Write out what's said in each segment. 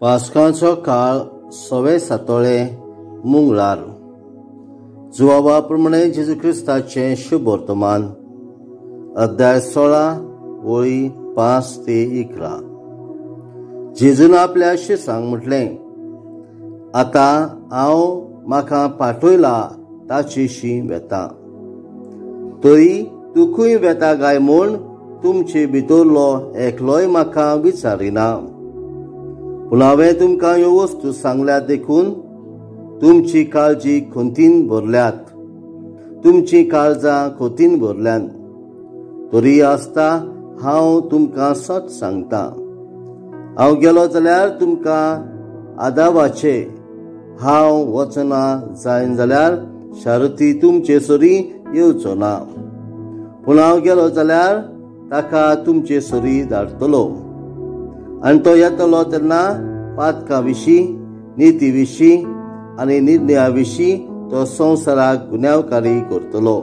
पास्काचो काळ सवे सातोळे मुंगळार जुवाबा प्रमाणे जेजू क्रिस्ताचें शुभ वर्तमान अध्याय 16 वळी 5 ते 11. जेजून आपल्या शिसांक म्हटलें, आतां हांव म्हाका पाठयला ताचेशी वेता, तरी तूं खंय वेता काय म्हूण तुमचे भितरलो एकलोय म्हाका विचारिना. पूण हांवें तुमकां ह्यो वस्तू सांगल्यात देखून तुमची काळजी खंतीन भरल्यात, तुमची काळजां खंतीन भरल्यात. तरी आसता हांव तुमकां सत सांगता, हांव गेलो जाल्यार तुमकां आदावाचे, हांव वचना जायन जाल्यार शारती तुमचे सरी येवचो ना. पूण हांव गेलो जाल्यार ताका तुमचे सरी धाडटलो, आनी तो येतलो तेन्ना पातका विशीं, निती विशीं आनी निर्णया विशीं तो संवसाराक गुन्यांवकारी करतलो.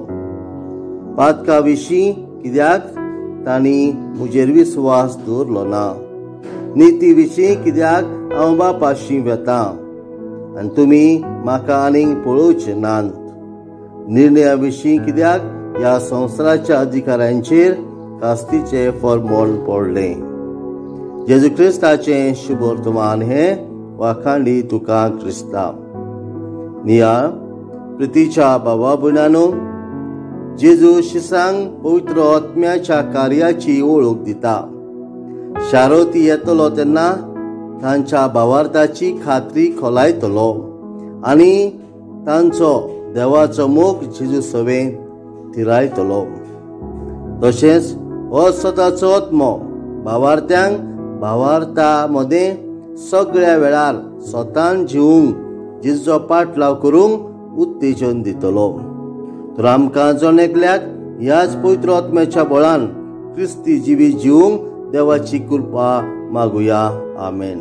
पातका विशीं कित्याक तांणी म्हजेर विस्वास दवरलो ना, निती विशीं कित्याक हांव बापाशी वेता आनी तुमी म्हाका आनीक पळोवचे नात, निर्णया विशीं कित्याक ह्या संवसाराच्या अधिकाऱ्यांचेर कास्तीचें फर्मोण पडलें. जेजू क्रिस्ताचें शुभ वर्तमान हें वाखांडी तुका क्रिस्ता. नियाळ प्रितीच्या बाबा भयणानो, जेजू शिसांक पवित्र आत्म्याच्या कार्याची वळख दिता. शारोती येतलो तेन्ना तांच्या भावार्थाची खात्री खोलायतलो आनी तांचो देवाचो मोग जेजू सवें थिरायतलो. तशेंच हो स्वताचो आत्मो भावार्थ्यांक भावार्था मदें सगळ्या वेळार स्वतान जिवूंक जेजूचो पाटलाव करूंक उत्तेजन दितलो. तर आमकां जण एकल्याक ह्याच पवित्र आत्म्याच्या बळान क्रिस्ती जिवीत जिवूंक देवाची कृपा मागुया. आमेन.